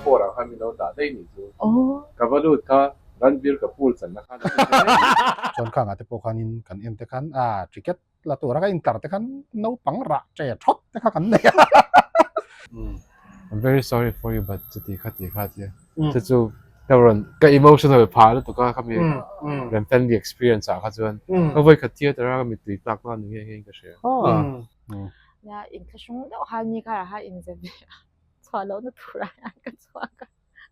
4 ah khan min lo dah daih nih chu. Ka va lut kha Ranbir Kapoor channa khan a ti daih. Chuan khangah te pawh khanin kan en te khan a ticket la tura ka intlar te khan naupang rah che thawt te kha kan nei a. I'm very sorry for you but chuti kha ti kha tia chu chu ka rawn ka emotional phah lutuk a khami Rem family experience ah kha chuan ka vawi khat theatre a ka mittui tlak na ni nghe nghe in ka hria. Nia inthlahrung deuh khan mi karah khan inze ve a chhuah lohna turah hian ka chhuak a.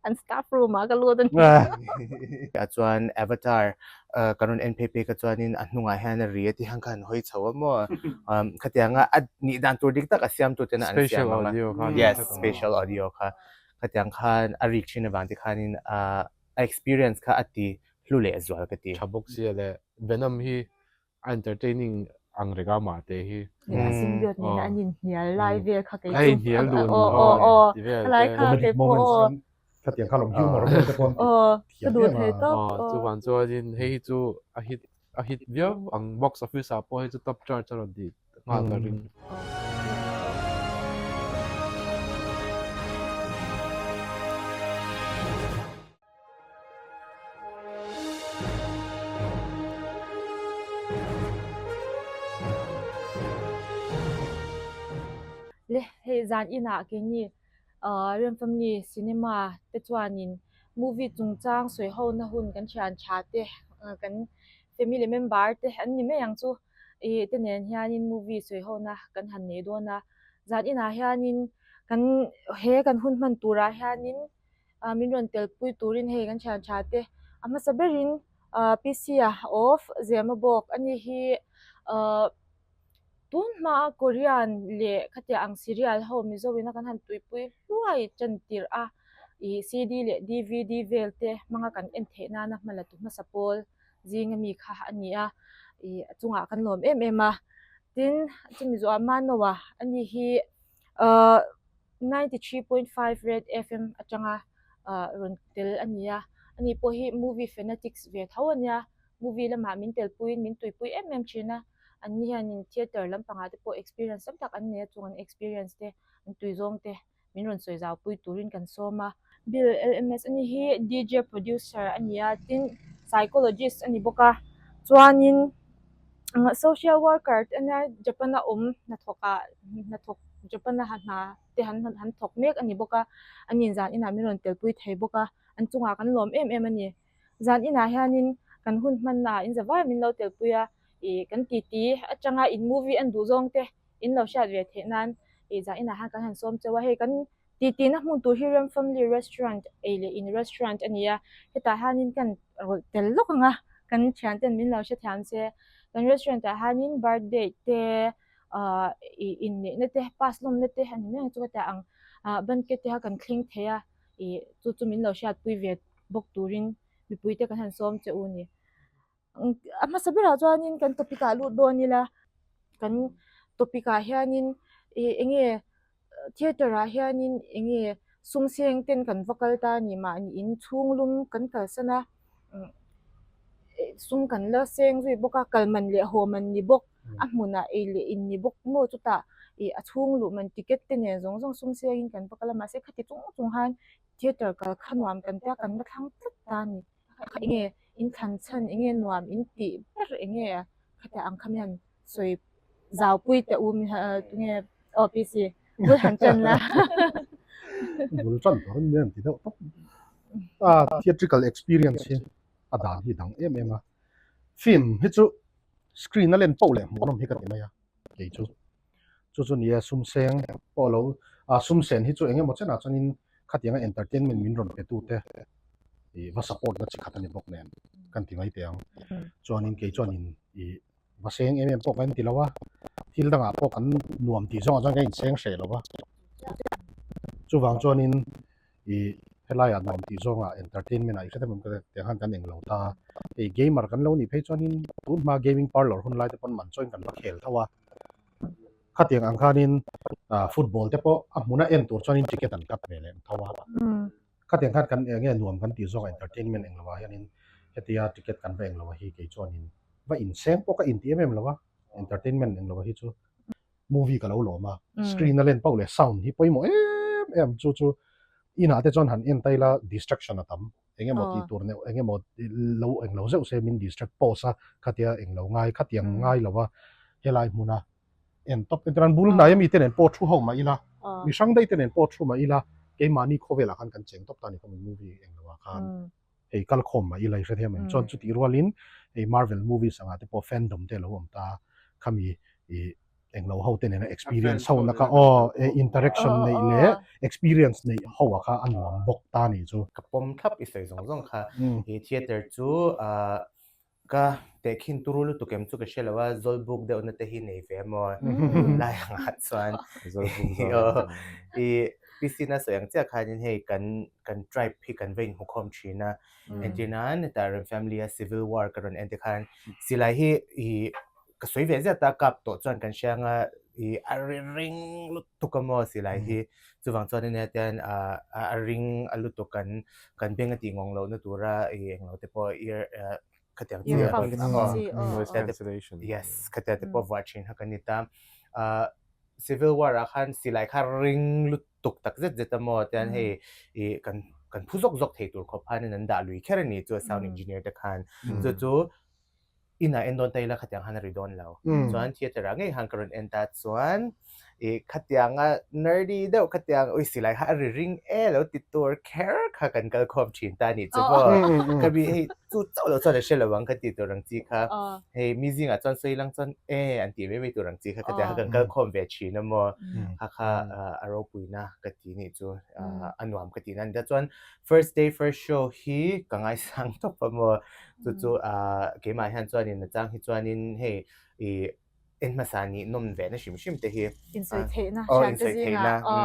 an staff room ah ka lut a ni. A chuan Avatar kan rawn en phei phei kha chuanin a hnungah hian a ri a ti hian kha an hawi chho a maw khatianga a nih dan tur dik tak a siamtu tena an siam ang a yes special audio kha khatiang khan a rik thin avang te khanin a experience kha a ti hlu leh zual ka ti. Tha bawk sia leh Venom hi A entertaining ang reng a mah te hi. A symbiote nena an inhnial lai vel kha kei chu. A inhnial dun aw aw aw khalai kha kei pawh aw. Khatiang kha lawm humor vel te pawh aw ka duh thei tawp aw. Chuvang chuanin hei hi chu a hit a hit viau ang box office ah pawh hei chu top charge a rawn tih nghal ka ring. Le hei zan inah keini ahh Rem Family Cinema te chuanin movie chungchang sawi ho na hun kan thian tha te kan family member te an ni mai ang chu ih te nen hianin movie sawi ho na kan han nei dawn a zan inah hianin kan he kan hun hman turah hianin. ah min rawn tel pui turin hei kan thian tha te a hmasa berin ah P C a of Zema bawk ani hi ah tun hmaa Korean leh khatiang ang serial ho Mizo ina kan han tuipui hluai tan tirh a ih C D leh D V D vel te hmanga kan en theih nana hma la tu hmasa pawl zinga mi kha a ni a ih a chungah kan lawm em em a tin chumi zawhah Manoa ani hi ah. 93.5 Red FM atanga rawn tel a ni a, ani pawh hi movie fanatics ve tho a nia, movie lamah min telpuiin min tuipui em em thin a, anni hianin theatre lampangah te pawh experience tam tak an nei a, chung an experience te an tui zawng te min rawn sawi zau pui turin kan sawm a. Bill LMS ani hi DJ producer a ni a, tin psychologist a ni bawk a, chuanin Social worker te ania Japan a awm hnathawk ah hnathawk Japan a hna te han han thawk mek a ni bawk a a nin zan inah min rawn telpui thei bawk a an chungah kan lawm em em a ni zan inah hianin kan hun hmanna ah in zavai min lo telpui a ih kan titi atanga in movie en duh zawng te in lo hriat ve theih nan ih zan inah hian kan han sawm cheu a hei kan Titi na hmun tur hi Rem Family Restaurant ei leh in restaurant a ni a, hetah hianin kan rawlh tel lawk ang a, kan thian ten min lo hrethiam che. Kan restaurant ah hianin birthday te ahh ih inneihna te pass lawmna te a ni mai ang chu ka ti ang ah banquet te kha kan thleng thei a, ih chu chu min lo hriatpui ve bawk turin mipui te kan han sawm che u a ni. A hmasa berah chuanin kan topic ah lut dawn ila kan topic ah hianin ih eng nge theatre ah hianin eng nge sum seng ten kan va kal ta a ni mahni in chhung lum kan kalsan a sum kan la seng zui bawk a kal man leh haw man ni bawk a hmunah ei leh in ni bawk maw chutah ih a chhung luh man ticket te nen zawng zawng sum sengin kan va kal a mahse khati chung chung khan theatre kal kha nuam kan tia kan la thlang tlat ta a ni. Enge in thlan chhan enge nuam in tih ber enge khata ang kha mian sawi zau pui teh u mi tunge aw PC bul han tan la. Bul tan tur in mian ti deuh tawp. A theatrical experience hi a dan hi dang em em a. Film hi chu screen a len poh leh hmuhnawm hi ka ti mai a kei chu. Chu chu nia sum seng pawh lo ah sum sen hi chu eng emaw chenah chuanin khatianga entertainment min rawn pe tute ih va support na chi khat a ni bawk nen kan ti mai teh ang. Chuanin kei chuanin ih va seng em em pawh kan ti lo a, thil dangah pawh kan nuam tih zawngah chuan kan inseng hreh lo va. Chuvang chuanin ih helaiah nuam tih zawngah entertainment ah i hre em tiang khan kan englo ta. Hei gamer kan lo nih phei chuanin tun hma gaming parlour hun lai te pawn man chuan kan va khel tho a. Khatiang ang khanin football te pawh a hmuna en tur chuanin ticket an cut ve leh tho a. Khatiang khan kan eng nge nuam kan tih zawk entertainment eng lovah hianin hetia ticket kan va eng lo hi kei chuanin va inseng pawh ka inti em em lo a, entertainment eng lovah hi chu movie ka lo lawm a, screen a len pauh leh sound hi pawimawh em em chu chu. Inah te chuan han en ta ila distraction a tam. Eng emaw tih tur neuh eng emaw lo eng lo zeuh se min distract pause a khatia eng lo ngai khatiang ngai lo a helai hmuna en tawp entir an bul hnai ami te nen pawh thu ho mah ila mi hrang daih te nen pawh thu mah ila keimahni khawvelah khan kan cheng tawp ta a ni khawm movie eng lo ah khan hei kal khawm mah ila i hre thiam em chuan chutih rualin hei Marvel movies angah te pawh fandom te a lo awm ta khami ih eng lo ho te nena experience ho na kha aw interaction neih leh experience neih ho ah kha a nuam bawk ta ni chu. Ka pawm thlap i sawi zawng zawng kha i theatre chu ah ka tehkhin turu lutuk em chu ka hre lo a zawlbuk deuh na te hi nei ve maw lai angah chuan i PC na sawi ang chiah khanin hei kan kan tribe hi kan va inhmukhawm thin a entir nan hetah rawn family a civil war ka rawn en te khan silai hi i ka sawi ve zet a kap tawh chuan kan hria anga i a ri ring lutuk a maw silai hi chuvang chuan ania tian ah a ring a lutuk kan kan beng a tih ngawng lohna tura i englo te pawh ear ah khatiang chi noise cancellation yes khatiang te pawh vuah thin kha kan ni ta ah civil war ah khan silai kha ring lutuk tak zet zet a maw tian hei i kan kan phu zawk zawk thei tur khawp khanin an dah lui kher a ni chu sound engineer te khan chu chu inah en dawn ta ila khatiang han a ri dawn lo. Chuan theatre ah ngei han ka rawn en ta chuan i khatianga nerdy deuh khatiang ui silai kha a ri ring e lo ti tur kher kha kan kal khawm thin ta nih chu maw. Ka mi hei chu chauh lo chuan a hre lo ang ka ti tur ang chi kha. Hei mi zingah chuan sawi lang chuan e an tih mai mai tur ang chi kha khatiang kha kan kal khawm ve thin a maw. Kha kha a ropuina ka ti nih chu a nuam ka tihna a ni ta. Chuan first day first show hi ka ngaisang tawp a maw. Chu chu ah keimah hian chuanin a chang hi chuanin hei ih en hmasa nih nawm ve na hrim hrim te hi Insawi theihna aw hriat te insawi theihna zingah aw.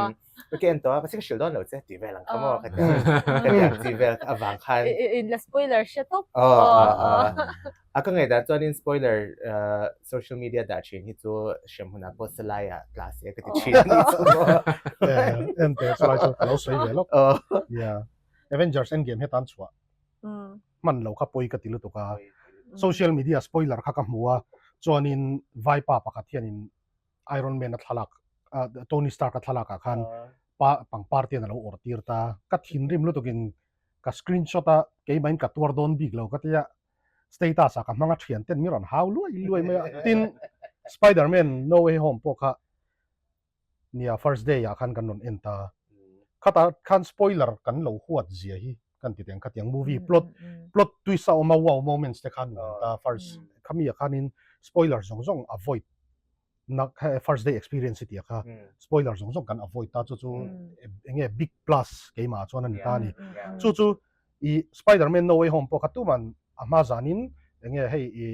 umm ka en tawh a mahse ka hrilh dawn lo che tih vel ang kha maw ka ti ang ka ti ang chi vel avang khan I i in la spoiler hre tawp aw aw aw aw. A ka ngaihdan chuanin spoiler ah social media dah thin hi chu hrem hunah pawh salai ah tla se ka ti thin a nih chu maw. En teh chulai chu ka lo sawi ve lawk. Aw. Yeah. Avengers Endgame hetan chhuah. hman lo kha pawi ka ti lutuk a, social media spoiler kha ka hmu a, chuanin vaipa pakhat hianin Iron Man a thlalak Tony Stark a thlalak ah khan pa pangpar te hian a lo awrh tir ta, ka thinrim lutukin ka screenshot a keimahin ka tuar dawn bik lo ka tia status ah ka hmang a thian ten mi rawn hau luai luai mai a, tin Spiderman No Way Home pawh kha Nia first day ah khan kan rawn en ta. Khatah khan spoiler kan lo huat zia hi kan ti teng khatiang movie plot plot twist a awm a wow moments te khan nuam ta first khami ah khanin spoiler zawng zawng avoid na first day experience hi tih kha spoiler zawng zawng kan avoid ta chu chu enge big plus keimah ah chuan a ni ta a ni. Chu chu i Spiderman No Way Home pawh kha tuman a hma zanin enge hei i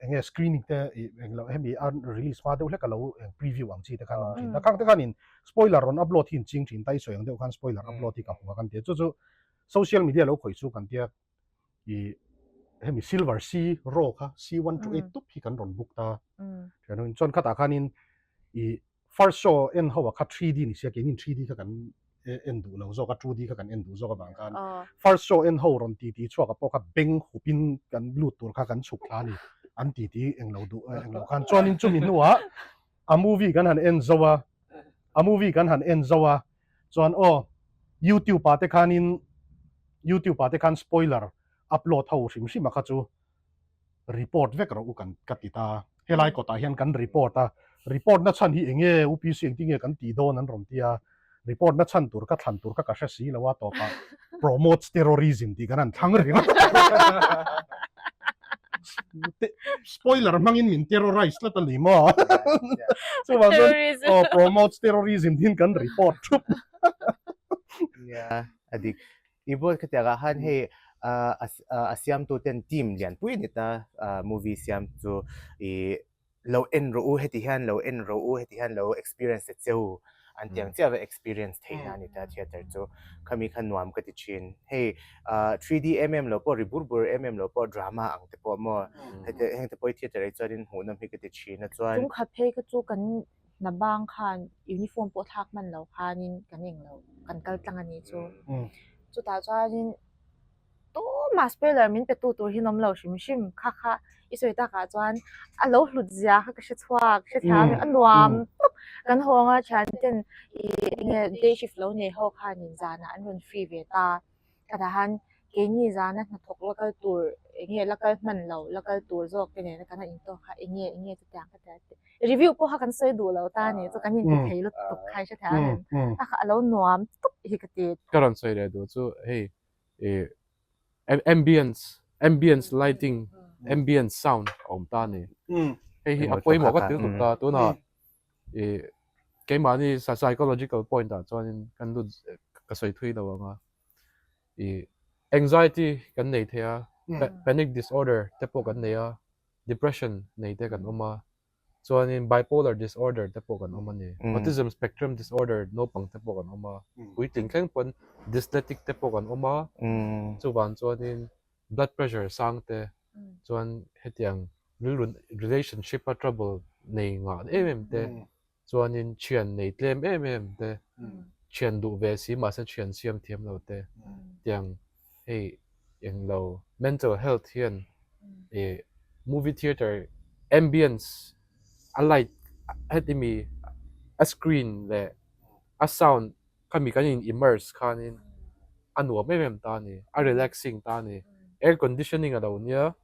enge screening te i englo hemi a release hma deuh hlek a lo eng preview ang chi te khan a awm thin ta khang te khanin spoiler rawn upload hi in ching thin ta i sawi ang deuh khan spoiler upload hi ka hmu a kan tia chu chu social media lo khawih chu kan tia i hemi silver c row kha c 1 to 8 tup hi kan rawn book ta thian chuan khatah khanin i First show en ho ah kha 3D ni sia keinin 3D kha kan en duh lo zawk a 2D kha kan en duh zawk avang khan first show en ho rawn ti ti chhuak ah pawh kha beng hup in kan lut tur kha kan chhuk thla a ni an ti ti eng lo duh eng lo khan chuanin chumi hnuah a movie kan han en zo a a movie kan han en zo a chuan aw youtube ah te khanin youtube ah te khan spoiler upload ho hrim hrim a kha chu report vek rawh u kan ka ti ta. Helai kawtah hian kan report a, report na chhan hi eng nge UPC engtin nge kan tih dawn an rawn ti a, report na chhan tur ka thlan tur kha ka hre si lo a tawpah promotes terrorism tih kan han thlang ringawt spoiler hmangin min terrorize tlat a ni maw? Chuvang chuan aw promotes terrorism tiin kan report thup. Nia, a dik. I buat khatiang ah khan hei a siamtu ten team lian pui a ni ta movie siam chu i lo en rawh u heti hian lo en rawh u heti hian lo experience ta che u an tiang chiah va experience theih na a ni ta theatre chu khami kha nuam ka ti thin hei 3D em em lo pawh ri bur bur em em lo pawh drama ang te pawh maw heti heng te pawh hi theatre ah chuan in hmuhnawm hi ka ti thin a chuan Chungkhat phei kha chu kan hna bang khan uniform pawh thlak hman lo khanin kan eng lo kan kal tlang a ni chu. Chutah chuanin. Tumah spoiler min pe tu tur hi an awm lo hrim hrim kha kha i sawi takah chuan a lo hlut zia kha ka hre chhuak hre thiam a nuam tawp kan hawnga thian ten ih enge day shift lo nei ho khanin zanah an rawn free ve ta ka tah han keini zana hnathawk la kal tur enge la kal hman lo la kal tur zawk te nena kan han intawk kha enge enge chutiang ka ti a review pawh kha kan sawi duh lo ta ni chu kan inti thei lutuk kha i hre thiam em a kha a lo nuam tawp hi ka ti. Ka rawn sawi leh duh chu hei ih ambience ambience lighting ambience sound a awm ta a ni hei hi a pawimawh ka ti lutuk ta tunah ih keimahni psychological point ah chuanin kan lut ka sawi thui lo ang a ih anxiety kan nei thei a panic disorder te pawh kan nei a depression nei te kan awm a Chuanin bipolar disorder te pawh kan awm a ni. Autism spectrum disorder naupang te pawh kan awm a. Puitling thleng pawn dysletic te pawh kan awm a. Chuvang chuanin blood pressure sang te chuan hetiang rilru relationship a trouble nei ngah em em te chuanin thian nei tlem em em te thian duh ve si mahse thian siam thiam lo te tiang hei englo mental health hian ih movie theatre ambience a light heti mi a screen leh a sound khami kan in immerse khanin a nuam em em ta a ni a relaxing ta a ni air conditioning a lo nia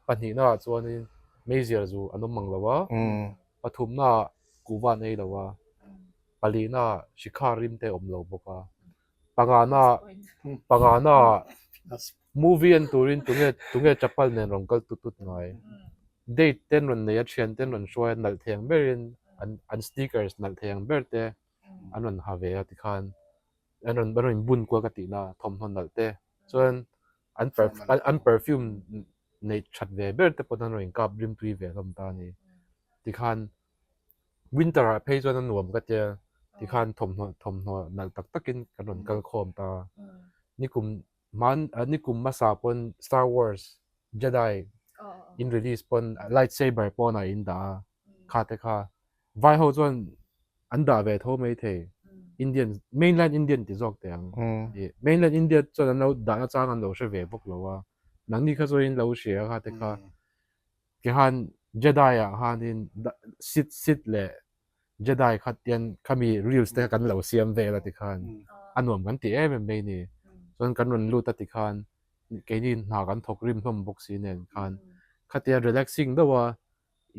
pahnihna ah chuanin meizial zu an awm ang lo a pathumna ah kuhva an ei lo a palihna ah shikhar rim te a awm lo bawk a. Pangana pangana movie en turin tunge tunge chapal nen rawn kal tut tut ngai. Date ten rawn nei a thian ten rawn hruai a nalh thei ang berin an an sneakers nalh thei ang ber te an rawn ha ve a tikhan an rawn an rawn inbun kual ka tihna thawmhnaw nalh te chuan an an perfume neih that ve ber te pawh an rawn inkap rimtui ve hlawm ta a ni tikhan Winter ah phei chuan a nuam ka tia tikhan thawmhnaw thawmhnaw nalh tak takin kan rawn kal khawm ta. Nikum hman nikum hmasa pawn Star Wars Jedi in release pawn light saber pawn ah in dah a kha te kha vai ho chuan an dah ve tho mai thei Indian mainland Indian ti zawk teh ang mainland India chuan an lo dah na chang an lo hre ve bawk lo a nangni kha chuan in lo hria kha te kha Tikhan Jedi ah khanin Sith Sith leh Jedi kha tian khami reels te kha kan lo siam vel a tikhan a nuam kan ti em em mai ni. Chuan kan rawn lut a tikhan keini hna kan thawk rim hlawm bawk si nen khan khatia relaxing deuh a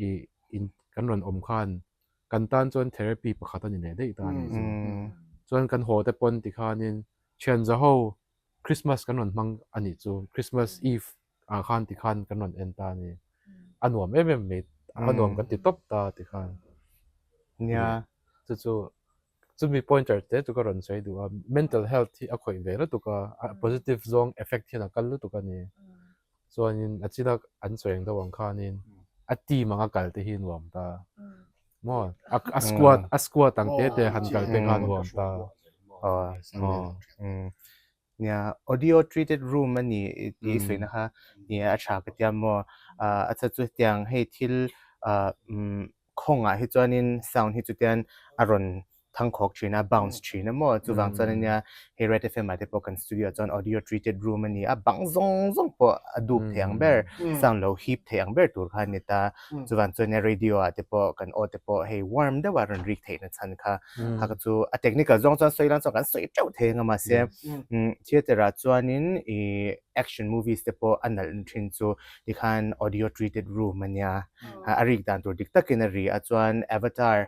ih in kan rawn awm khan kan tan chuan therapy pakhat a ni leh daih ta a ni chu. Chuan kan haw te pawn tikhanin thianzaho Christmas kan rawn hmang a nih chu Christmas Eve ah khan ti khan kan rawn en ta a ni. A nuam em em mai, a nuam kan ti tawp ta ti khan. Nia. Chu chu chumi pointer te chu ka rawn sawi duh a, mental health hi a khawih ve lutuk a, a positive zawng effect hian a kal lutuk a ni. Chuanin a china an sawi ang deuh ang khanin a team anga kal te hi nuam ta. Maw a squad a squad ang te te han kal te kha nuam ta. Aw. Nia, audio treated room a ni tih i sawi na kha nia a tha ka tia maw. A chhan chu hetiang hei thil khawngah hi chuanin sound hi chutian a rawn thangkhawk thin a, bounce thin a maw. Chuvang chuan ania hei Red FM ah te pawh kan studio ah chuan audio treated room a ni a, bang zawng zawng pawh a dup thei ang ber, sound lo hip thei ang ber tur kha a ni ta. Chuvang chuan ania radio ah te pawh kan aw te pawh hei warm deuh a rawn rik theihna chhan kha kha ka chu a technical zawng chuan sawi lan chuan kan sawi teuh thei anga mahse theatre ah chuanin ih action movies te pawh a nalh thin chu tikhan audio treated room ania a rik dan tur dik takin a ri a chuan avatar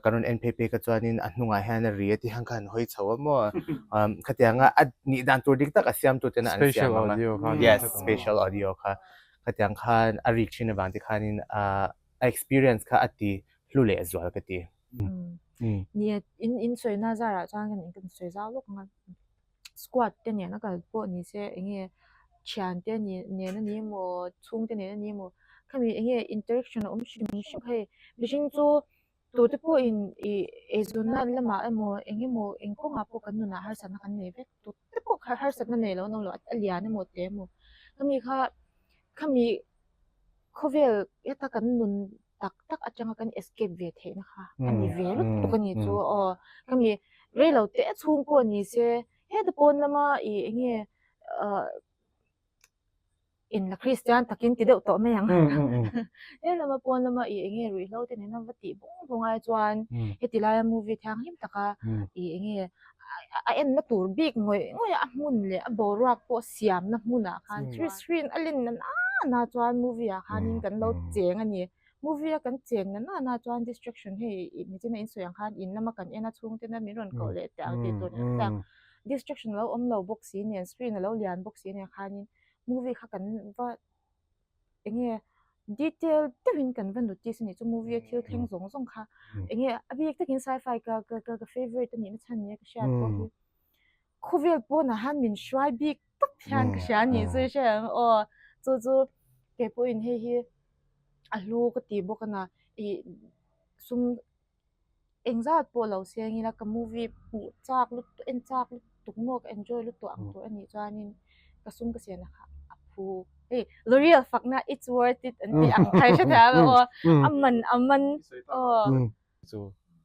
kan rawn en phei phei kha chuanin a hnungah hian a ri a ti hian kha an hawi chho a maw khatianga a nih dan tur dik tak a siam tu tena an siam anga yes special audio kha khatiang khan a rik thin avang te khanin a experience kha a ti hlu leh zual ka ti. Nia, in in sawina zarah chuan kan in kan sawi zau lawk ang a, squad te nen a kal pawh ni se eng nge thian te nen a ni emaw chhung te nen a ni emaw khami eng nge interaction a awm hrim hrim hei mihring chu tute pawhin ih eizawnna lamah emaw eng emaw eng kawngah pawh kan nunah harsatna kan nei vek tute pawh kha harsatna nei lo an awm lo a lian emaw te emaw khami kha khami khawvel heta kan nun tak tak atanga kan escape ve theihna kha a ni ve lutuk a ni chu aw khami rei lo te chhung pawh ni se heta pawn lama ih eng nge ah. In la Kristian takin ti deuh tawh mai ang. He lama pawn lama i enge ruihhlo te nena va tih bung bung ai chuan heti laia movie thianghlim taka i enge a enna tur bik ngawih ngawih a hmun leh a boruak pawh siamna hmunah khan screen a len na na chuan movie ah khanin kan lo cheng a ni. Movie a kan cheng na na chuan distraction hei nichina in sawi ang khan in lama kan en a chhungtena min rawn koh leh teh ang tih tur tak distraction a lo awm lo bawk si nen screen a lo lian bawk si nen khanin movie kha kan va enge detail deuhin kan va notice a nih chu movie a thil thleng zawng zawng kha enge a bik takin sci-fi ka ka ka favourite a nihna chhan nia ka hriat pawh hi khawvel pawnah han min hruai bik tak hian ka hria a nih chu i hria em aw chu chu kei pawhin hei hi a hlu ka ti bawk a na ih sum Engzat pawh lo seng ila ka movie hmuh chak lutuk en chak lutuk maw ka enjoy lutuk ang tur anih chuanin ka sum ka sian kha a phu hei L'oreal fakna it's worth it an tih ang kha i hre thei ang aw a man a man aw. Chu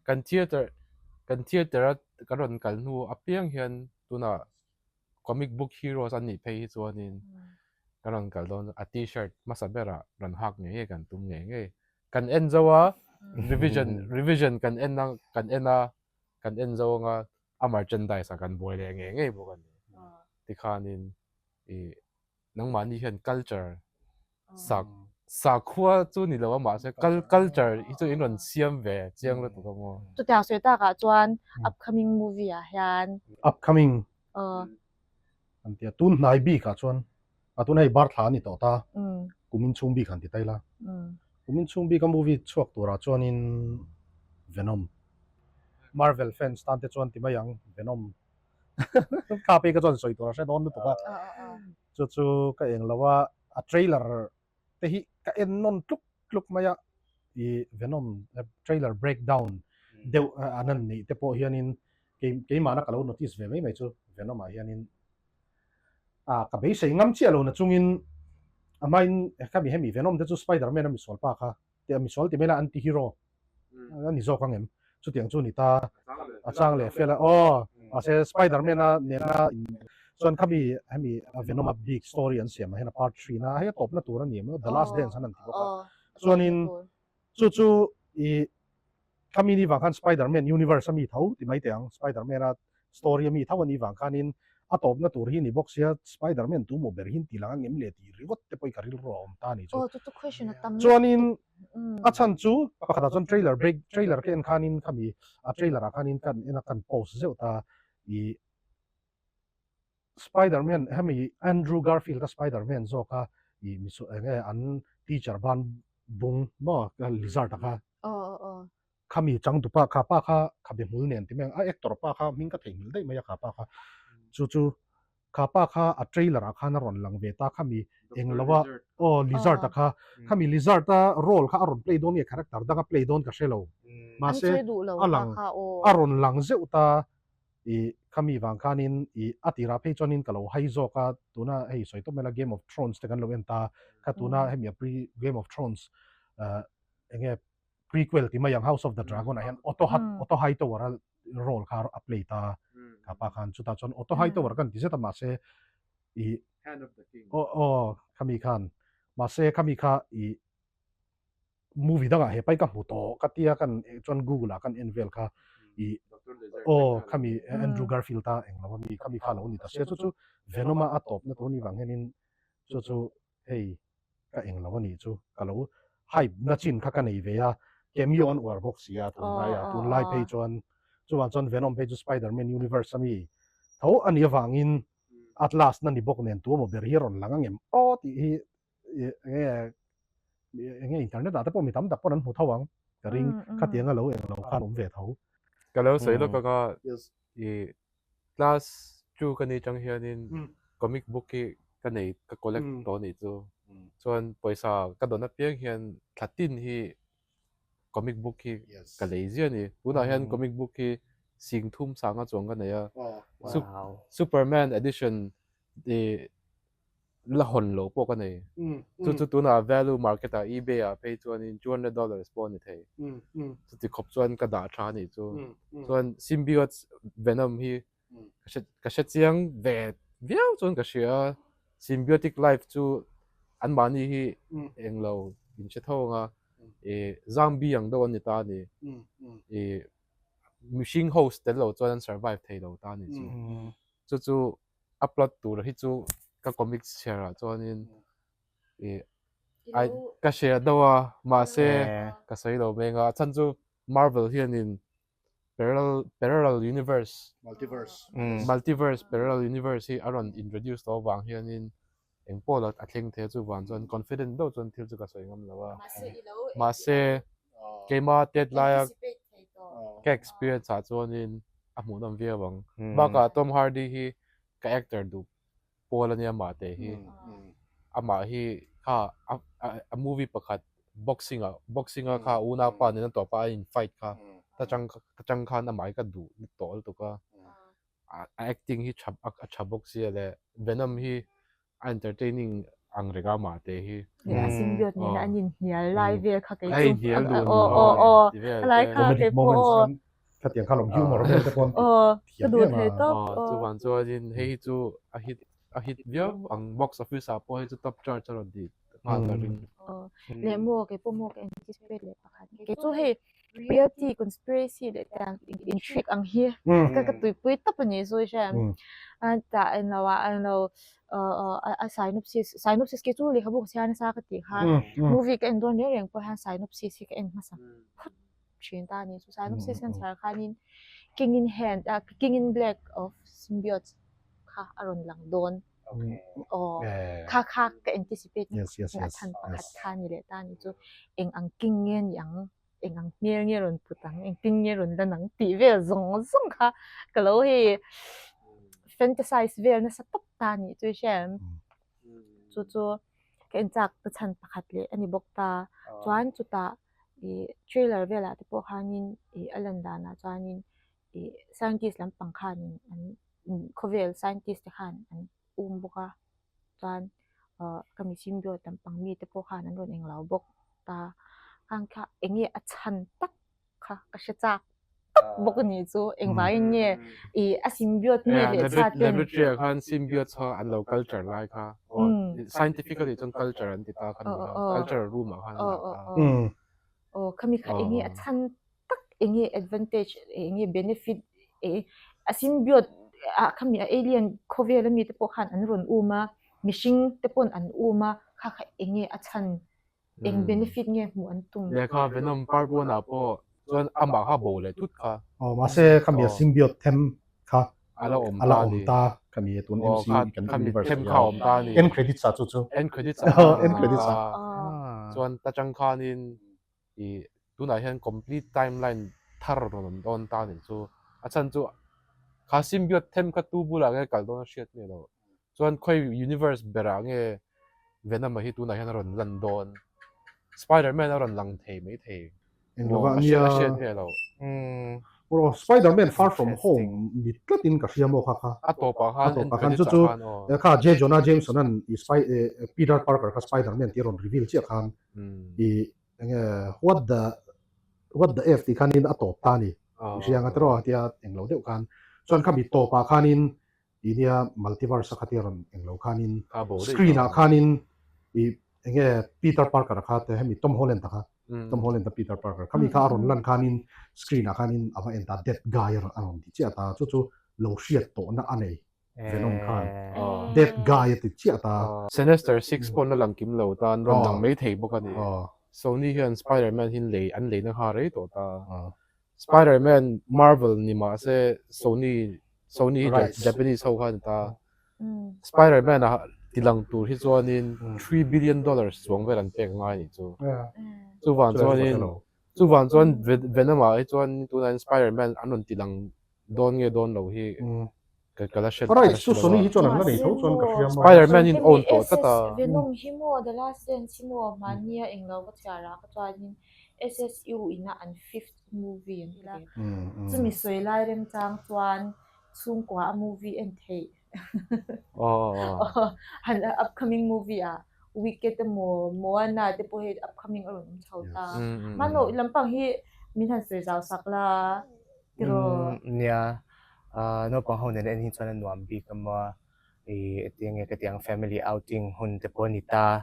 kan theatre kan theatre a kan rawn kal hnu apiang hian tunah comic book heroes an nih phei hi chuanin kan rawn kal dawn a t-shirt hmasa berah rawn hak ngei ngei kan tum ngei ngei. Kan en zo a, revision revision kan en a kan en a, kan en zo anga a merchandise ah kan buai leh ngei ngei bawk a ni. Tikhanin ih nangmahni hian culture sak sakhua chu ni lo a mahse culture hi chu in rawn siam ve chiang lutuk a maw. Chutiang sawi takah chuan upcoming movie ah hian. Upcoming an ti a, tun hnai bikah chuan a tuna hei bar thla a ni tawh ta, kumin chhung bik han ti ta ila, kumin chhung bika movie chhuak turah chuanin Venom, Marvel fans tan te chuan ti mai ang Venom kha phei kha chuan sawi tur a hre dawn lutuk a, chu chu ka eng lo a, a trailer te hi ka en nawn tluk tluk mai a, ih Venom trailer breakdown deuh an han neih te pawh hianin keimahna ka lo notice ve mai mai chu Venom ah hianin ah ka beisei ngam chiah lo na chungin a hmain khami hemi Venom te chu Spiderman a misual pa kha te a misual ti mai la anti hero a ni zawk ang em chutiang chu ni ta a chang leh fel a aw mahse Spiderman a nena in chuan khami hemi Venom a big story an siam ah hian a part 3 na hei a tawpna tur a ni em The Last Dance an han ti bawk a chuanin chu chu i Khami ni vang khan Spider-Man universe a mi tho ti mai teh ang, Spider-Man a story a mi tho a nih vang khanin a tawpna tur hi ni bawk sia Spider-Man tu maw ber hi ti lang ang em le tih ringawt te pawh hi ka rilru a awm ta a nih chu. Aw chu chu question a tam lutuk. Chuanin a chhan chu pakhatah chuan trailer break trailer ka en khanin khami a trailer ah khanin kan en a kan post zeuh ta i Spider-Man hemi Andrew Garfield a Spider-Man zawk a i misu enge an teacher ban bung maw lizard a kha khami changtupa kha pa kha khabe hmul nen ti mai ang a actor pa kha hming ka theihnghilh daih mai a kha pa kha chu chu kha pa kha a trailer ah khan a rawn lang ve ta khami englo a aw lizard a kha khami lizard a role kha a rawn play dawn nge character dang a play dawn ka hre lo mahse a lang a rawn lang zeuh ta I khami vang khanin i a tirah phei chuanin ka lo hai zawk a, tuna hei sawi tawp mai la Game of Thrones te kan lo en ta, kha tuna hemi a pre Game of Thrones eh enge prequel ti mai ang House of the Dragon ah hian Otto Hat Otto Hightower a role kha a play ta kha pa khan chutah chuan Otto Hightower kan ti zet a mahse i aw aw khami khan mahse khami kha i movie dangah he pai ka hmu tawh ka tia kan chuan google ah kan en vel kha i aw khami Andrew Garfield a englo ami khami kha lo ni ta sia chu chu Venom a a tawp na tur ni vang hianin chu chu hei ka englo ani chu ka lo hype na chin kha ka nei ve a cameo an uar bawk sia tunlai ah tunlai phei chuan chuvang chuan Venom phei chu Spiderman universe ami tho ani avangin Atlas na ni bawk nen tu emaw ber hi a rawn lang angem aw tih hi enge enge internet ah te pawh mi tam tak pawn an hmu tho ang ka ring khatiang a lo eng lo khan awm ve tho. Ka lo sawi lawk anga i class 2 ka ni tang hianin comic book hi ka nei ka collect tawh anih chu chuan pawisa ka dawn apiang hian thla tin hi comic book hi ka lei ziah a ni tunah hian comic book hi singthum sanga chuang ka nei a superman edition i la hawn loh pawh ka nei. Chu chu tunah value market ah ebay ah phei chuanin $200 pawh a ni thei. Chuti khawp chuan ka dah tha a nih chu. Chuan symbiote venom hi ka hre chiang ve viau chuan ka hria a. Symbiotic life chu. Anmahni hi englo in hre tho anga ih zombie ang deuh an ni ta a ni. Ih mihring host tel lo chuan an survive thei lo ta a ni chu. Chu chu a plot tur hi chu ka comics chhiar ah chuanin ih ai ka hria deuh a mahse ka sawi lo meng a, a chhan chu Marvel hianin parallel parallel universe multiverse multiverse parallel universe hi a rawn introduce tawh avang hianin eng pawh lo a thleng thei a chuvang chuan confident deuh chuan thil chu ka sawi ngam lo a mahse keima tet laia ka experience ah chuanin a hmuhnawm viau ang bakah Tom Hardy hi ka actor duh pawl a nia amah te hi amah hi kha a movie pakhat boxing ah boxing a kha unaupa nen a tawp a a in fight kha ta chang ta chang khan amah hi ka duh tawh lutuk a a acting hi tha a tha bawk sia le Venom hi a entertaining ang reng a amah te hi a symbiote nena an inhnial lai vel kha kei chu a inhnial dun aw aw aw lai kha kei pawh aw Khatiang kha lawm humor vel te pawn ka duh thei tawp aw chuvang chuanin hei hi chu a hit a hit viau ang box office ah pawh hei chu top charge a rawn tih nghal ka ring. Aw leh maw kei pawh maw ka anticipate leh pakhat kei chu hei reality conspiracy leh tiang intrigue ang hi ka ka tuipui tawp a nih chu i hria em tah englo ah englo a synopsis synopsis khi chu lehkhabu ka chhiar nasa ka tih khan movie ka en dawn reng reng pawh hian synopsis hi ka en hmasa phawt thin ta a ni. Chu synopsis hian chhiar khanin King in hand ah King in Black of symbiotes kha a rawn lang dawn. Aw kha kha ka anticipate na a chhan pakhat kha a ni leh ta a ni chu eng ang king nge ni ang eng ang hmel nge rawn put ang engtin nge rawn lan ang tih vel zawng zawng kha ka lo hei fantasize vel nasa tawp ta a nih chu i hria em? Chu chu ka enchak ta chhan pakhat leh a ni bawk ta. Chuan chutah ih trailer velah te pawh khanin ih a lan danah chuanin ih scientist lampang khanin an khawvel scientist te khan an um bawk a chuan ah ka mi symbiote lampang mite pawh khan an rawn englo bawk ta khang kha eng nge a chhan tak kha ka hre chak tak bawk a nih chu engvangin nge ih a symbiote mi leh chha ten laboratory ah khan symbiote kha an lo culture lai kha scientifically chuan culture an ti ta kha ni kha culture room ah khan an dah ta aw khami kha eng nge a chhan tak eng nge advantage eng nge benefit a symbiote ah khami a alien khawvel ami te pawh khan an rawn um a mihring te pawn an um a kha kha eng nge a chhan Eng benefit nge hmuh an tum? Lehkha Venom part one ah pawh chuan amah kha bo leh thut kha. Aw mahse khami a symbiote them kha a la awm a la awm ta khami tun MCU kan universe them kha awm ta ni. End credits ah chu chu. End credits ah end credits ah. Chuan ta chang khanin i tunah hian complete timeline thar rawn awm dawn ta nih chu. A chhan chu kha symbiote them kha tu bulah nge kal dawn a hriat miah lo. Chuan khawi universe berah nge Venom-a hi tunah hian a rawn lan dawn? Spider-Man a rawn lang thei mai thei. Eng lova a nia. A hriat miah lo. Aw Spider-Man Far From Home ni tlatin ka hria maw kha kha. A tawpah khan A tawpah khan chu chu kha J. Jonah Jameson-a'n i Peter Parker kha Spider-Man tih a rawn reveal chiah khan i enge what the what the F tih khanin a tawp ta a ni. I hria ang a tiraw tia englo deuh khan. Chuan khami tawpah khanin Ti nia multiverse a khatia rawn englo khanin screen ah khanin i enge Peter Parker a kha te hemi Tom Holland a kha Tom Holland a Peter Parker khami kha a rawn lan khanin screen ah khanin a va en ta dead guy a rawn ti chiah ta chu chu lo hriat tawhna a nei Venom khan dead guy a ti chiah ta. Sinister Six pawh na lang kim lo tan rawn lang mai thei bawk a ni. Sony hian Spider-Man hi lei an leina kha rei tawh ta. Spider-Man Marvel ni mah se Sony Sony hi Japanese ho kha a ni ta. Spider-Man a tilang tur hi chuanin $3 billion chuang vel an pek ngai a nih chu. Chuvang chuanin chuvang chuan Venom ah hi chuan tunah hian Spider-Man an rawn tilang dawn nge dawn lo hi ka ka la hre ka la hre lo a. Sony hi chuan an la nei tho chuan ka hria maw. Spider-Man in own tawh tlat a. Venom hi maw The Last Dance hi maw mahnia englo ka chhiar ah ka chuanin SSU ina an fifth movie an ti ve. Chumi sawi lai remchang chuan chhungkua a movie en theih han upcoming movie ah Wicked emaw Moana te pawh hei upcoming a rawn awm chho ta. Mahno lampang hi min han sawi zau sak la tiraw. Nia, naupang ho nen en hi chuan a nuam bik a maw. I enge ka tih ang family outing hun te pawh a ni ta.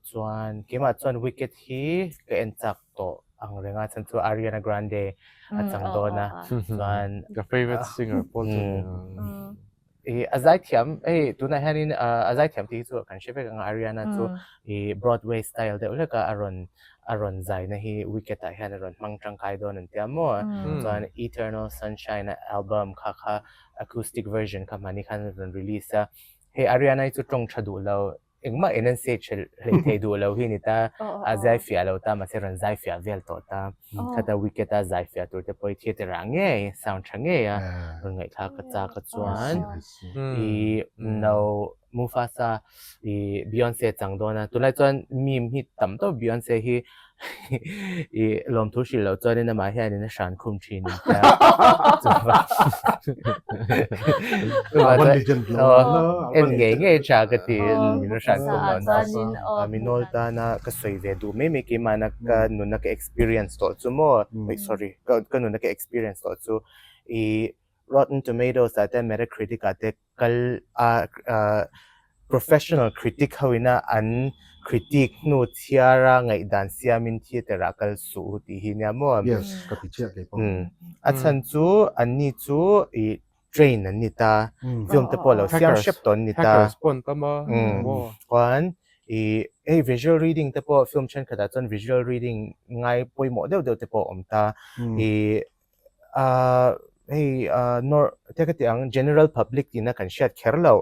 Chuan keimah chuan Wicked hi ka en chak tawh ang reng a chhan chu Ariana Grande a chang dawn a. Chuan Ka favorite singer pawh chu ni a. I a zaithiam hei tunah hianin a zaithiam tih hi chu kan hre vek ang a Ariana chu i Broadway style deuh hlek a a rawn a rawn zaina hi Wicked ah hian a rawn hmang tangkai dawn an tia maw. Chuan Eternal Sunshine a album kha kha acoustic version kha hmani khan a rawn release a, hei Ariana hi chu tawng tha duh lo, engmah enunciate hre hlei thei duh lo hi a ni ta, a zai fiah lo ta, mahse rawn zai fiah vel tawh ta, khata wicket a zai fiah tur te pawh hi theatre ah ngei, sound tha ngei a rawn ngaihthlak a chak a chuan i no Mufasa i Beyonce chang dawn a, tunlai chuan meme hi tam tawp Beyonce hi i lawmthu hrilh loh chuanin amah hianin a hran khum thin in tia chuvang en ngei ngei tha ka ti min a hran khum loh nan minawl tana ka sawi ve duh mai mai keimahna ka nuna ka experience tawh chu maw sorry ka nuna ka experience tawh chu i Rotten Tomatoes ah te Metacritic ah te kal a professional critic ho ina an critique hnu chhiara ngaihdan siamin theatre ah kal suh u tih hi nia maw? Yes, ka ti chiah kei pawh. A chhan chu anni chu i train an ni ta, film te pawh lo siam hrep tawh an ni ta. Hackers pawh an tam a maw? Chuan i hei visual reading te pawh film thenkhatah chuan visual reading ngai pawimawh deuh deuh te pawh a awm ta. I Ahh hei ahh nor te ka tih ang general public tina kan hriat kher lo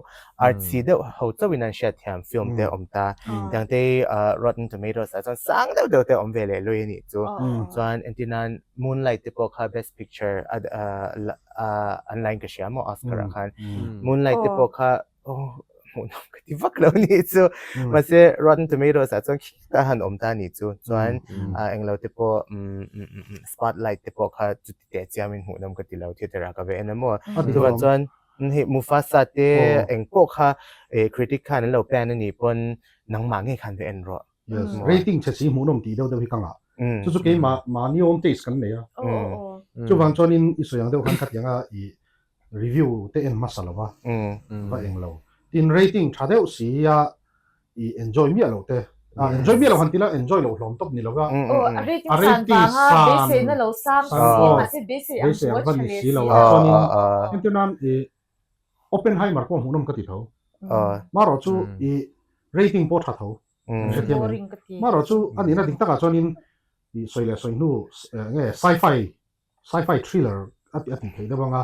artsy deuh ho chauhin an hriat thiam film te a awm ta tiang te hi ahh rotten tomatoes ah chuan sang deuh deuh te a awm ve leh lui a nih chu chuan entir nan moonlight te pawh kha best picture a ahh an la in ka hria maw Oscar ah khan moonlight te pawh kha aw hmuhnawm ka ti vak lo nih chu mahse Rotten Tomatoes ah chuan khitah han awm ta nih chu chuan ah englo te pawh umm Spotlight te pawh kha chuti teh chiamin hmuhnawm ka ti lo theatre ah ka ve en a maw chuvang chuan hei Mufasa te eng pawh kha eh critic khan an lo plan anih pawn nangmah ngei khan va en rawh Yes, rating chhe si hmuhnawm tih deuh deuh hi ka ngah. Chu chu keimah mahni own taste kan nei a. Chuvang chuanin i sawi ang deuh khan khatiang a i review te en hmasa lo va, va eng lo. Tin rating tha deuh si a i enjoy miah lo te, a enjoy miah lo han ti la enjoy lo hlawm tawp ni lo va. Aw, a rating san vanga beiseina lo sang si, mahse beisei ang beisei ang va ni si lo a. Chuanin entir nan i Oppenheimer pawh hmuhnawm ka ti tho. Marawh chu i rating pawh tha tho. Hrethiam em? Marawh chu a nihna dik takah chuanin i sawi leh sawi hnu nge sci-fi Sci-fi thriller a tih a tih theih deuh ang a,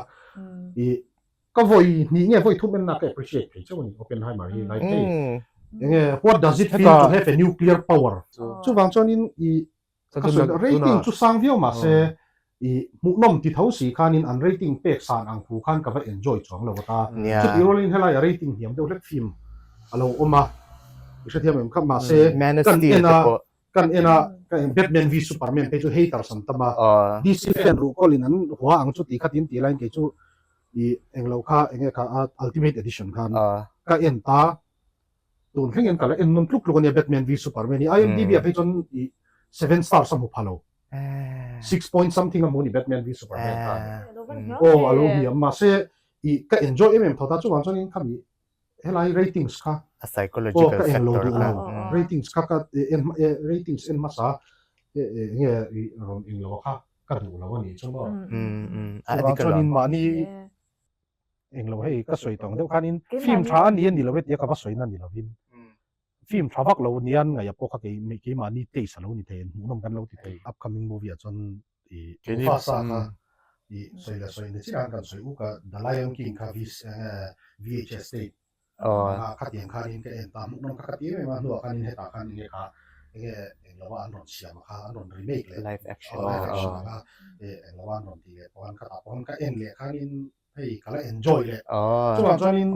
i ka vawi hnih nge vawi thum enna ka appreciate thei chauh a ni Oppenheimer hi like hei enge what does it feel to have a nuclear power chuvang chuanin i ka sawi rating chu sang viau mahse i hmuhnawm ti tho si khanin an rating pek san ang hu khan ka va enjoy chuang lo ta chutih rualin helai a rating hniam deuh hlek film a lo awm a i hrethiam em kha mahse kan en a Kan en a, ka en Batman v Superman phei chu haters an tam a, DC fan ruhkawl in an hua ang chu tih kha tin tih laiin kei chu i englo kha enge kha a ultimate edition khan ka en ta, tun thleng hian ka la en nawn tluk tluk a nia Batman v Superman hi IMDb ah phei chuan i seven stars a hmu pha lo, 6 point something a hmu ni Batman v Superman khan aw a lo hniam mahse i ka enjoy em em tho ta chuvang chuan in khami helai ratings kha a psychological ka en lo duh lo ratings kha ka en ratings en hmasa nge rawn eng lo kha ka duh lo ani chu maw chuvang chuanin mahni eng lo hei ka sawi tawng deuh khanin film tha ani ani lo e tia ka va sawi na ni lovin film tha vak lo nian ngaih pawh kha kei keimahni taste a lo ni thei hmuhnawm kan lo ti thei upcoming movie ah chuan i Mufasa kha i sawi la sawi ni chin khan kan sawi uk a The Lion King kha VHS tape anga khatiang khanin ka en ta hmuhnawm kha ka ti em em a hnuah khanin hetah khan enge kha enge englo a an rawn siam a kha an rawn remake leh live action live action anga englo a an rawn tih leh pawh khan khatah pawh khan ka en leh khanin hei ka la enjoy leh chuvang chuanin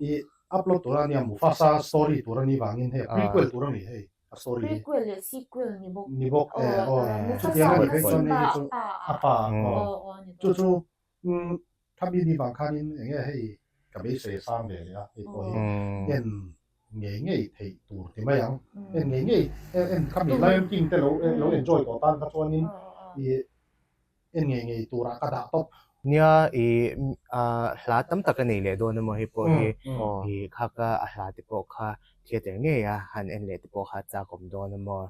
i upload tur a nia Mufasa story tur a nih vangin hei prequel tur a ni hei a story hi prequel leh sequel ni bawk ni bawk e aw chutiang a nih phei chuan hei chu a pa aw chu chu thami ni vang khanin enge hei ka beisei a sang ve leh a hei pawh hi en ngei ngei theih tur ti mai ang en ngei ngei en khami Lion King te lo lo enjoy tawh tan kha chuanin i en ngei ngei turah ka dah tawp. Nia i hla tam tak a nei leh dawn emaw hei pawh hi i kha ka a hla te pawh kha theatre ngei a han en leh te pawh kha chak awm dawn emaw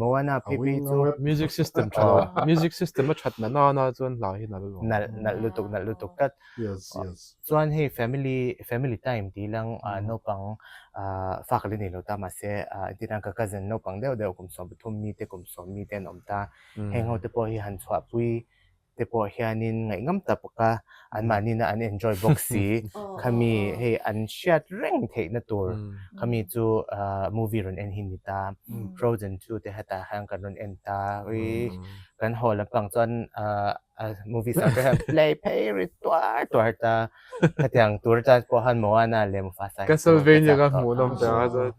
Moana phei phei chu Music system tha lo music system a that na nana chuan hla hi nalh lo. Nalh nalh lutuk nalh lutuk tlat. Yes yes. Chuan hei family family time tih lang naupang fa ka la nei lo ta mahse entir nan ka cousin naupang deuh deuh kum 13 mi te kum 10 mi te an awm ta heng ho te pawh hi han chhuahpui te pawh hianin ngaihngam tak bawk a, anmahnina an enjoy bawk si. Khami hei an hriat reng theihna tur khami chu movie rawn en hi ni ta. Frozen 2 te hetah hian kan rawn en ta. Ui kan haw lampang chuan movie sound te hian play phei ri tuar tuar ta. Khatiang tur atan pawh khan Moana leh Mufasa hi chu ka Castlevania ka hmuh nawm ta a chuan.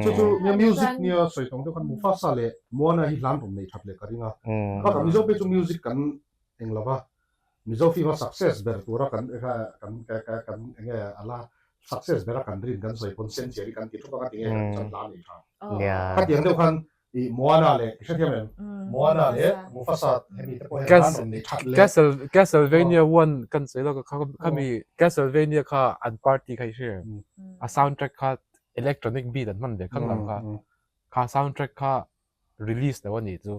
Chu chu music nia sawi tawng deuh khan Mufasa leh Moana hi hlan rawn nei that leh ka ring a. Bakah Mizo phei chu music kan eng lo va, Mizo film a success ber tura kan kan kan enge a la success bera kan rin kan sawi pawn Sensial hi kan ti thup a, ka ti nge kan chuan hla nei tha. Khatiang deuh khan i Moana leh i hrethiam em? Moana leh Mufasa hemi te pawh hian hlan rawn nei that leh. Castlevania one kan sawi lawk a khami Castlevania kha an party kha i hria em? A soundtrack kha electronic beat an hman ve khang lam kha. Kha soundtrack kha release lo a nih chu.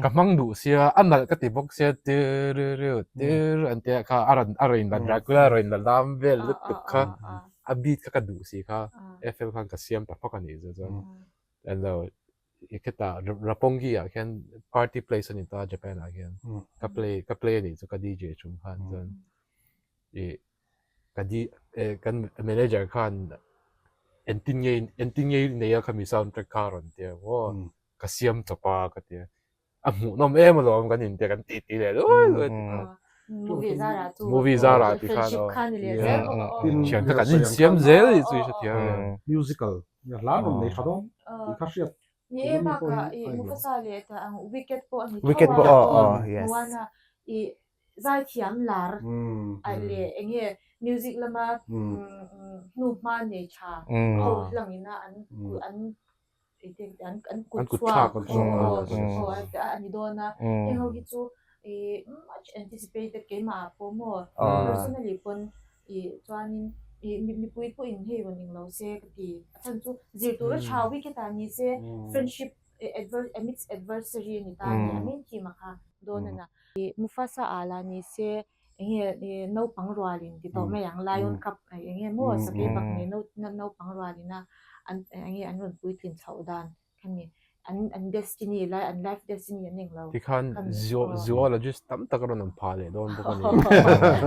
Ka hmang duh sia a nalh ka ti bawk sia tiririu tir an tia kha a rawn a rawn inla Dracula a rawn inla lam vel lutuk kha a beat kha ka duh si kha FL khan ka siam ta fak a nih chu chuan. Hello i kheta Roppongi ah khian party place a ni ta Japan ah khian ka play ka play a nih chu ka DJ chung khan chuan i ka di kan manager khan engtin nge engtin nge i nei a khami soundtrack kha a rawn tia maw ka siam chawp a ka tia. A hmuhnawm em alawm kan intia kan titi leh luai luai ti khan. Movie zara chu. Movie zara ti khan friendship khan ni leh zel bawk a aw. Thian kha kan insiam zel i chu i hrethiam em. Musical hla rawn nei tha dawn tih kha hriat. Ni e bakah i Mufasa leh ta ang Wicked pawh a ni tho a. Wicked pawh aw aw yes. Moana i zaithiam lar leh enge music lama hnuhma nei tha ho hlangina an an an kut chhuak a ni dawn a, heng ho hi chu much anticipated keimah ah pawh maw personally pawn ih chuanin ih mipui pawhin hei rawn eng lo se ka ti a chhan chu zir tur a tha wicket ah ni se friendship amidst adversary a ni ta a ni a main theme a kha dawn a na. Mufasa ah lah ni se enge naupang rualin ti tawh mai ang Lion Cup enge maw sakei bak nei naupang rualin a an enge an rawn puitlin chhoh dan kha ni an an destiny lai an life destiny an eng lo Tikhan zoologist tam tak a rawn awm phah leh dawn bawk a ni.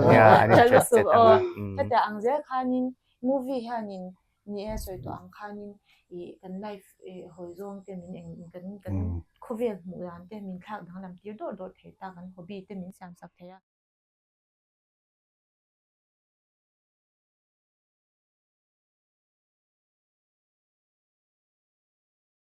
Nia an interested ang a. Hetiang ang zel khanin movie hianin Ni e, sawi tawh ang khanin ih kan life ih hawi zawng te min eng kan kan khawvel hmuh dan te min thlak danglam tir dawrh dawrh thei ta, kan hobby te min siam sak thei a.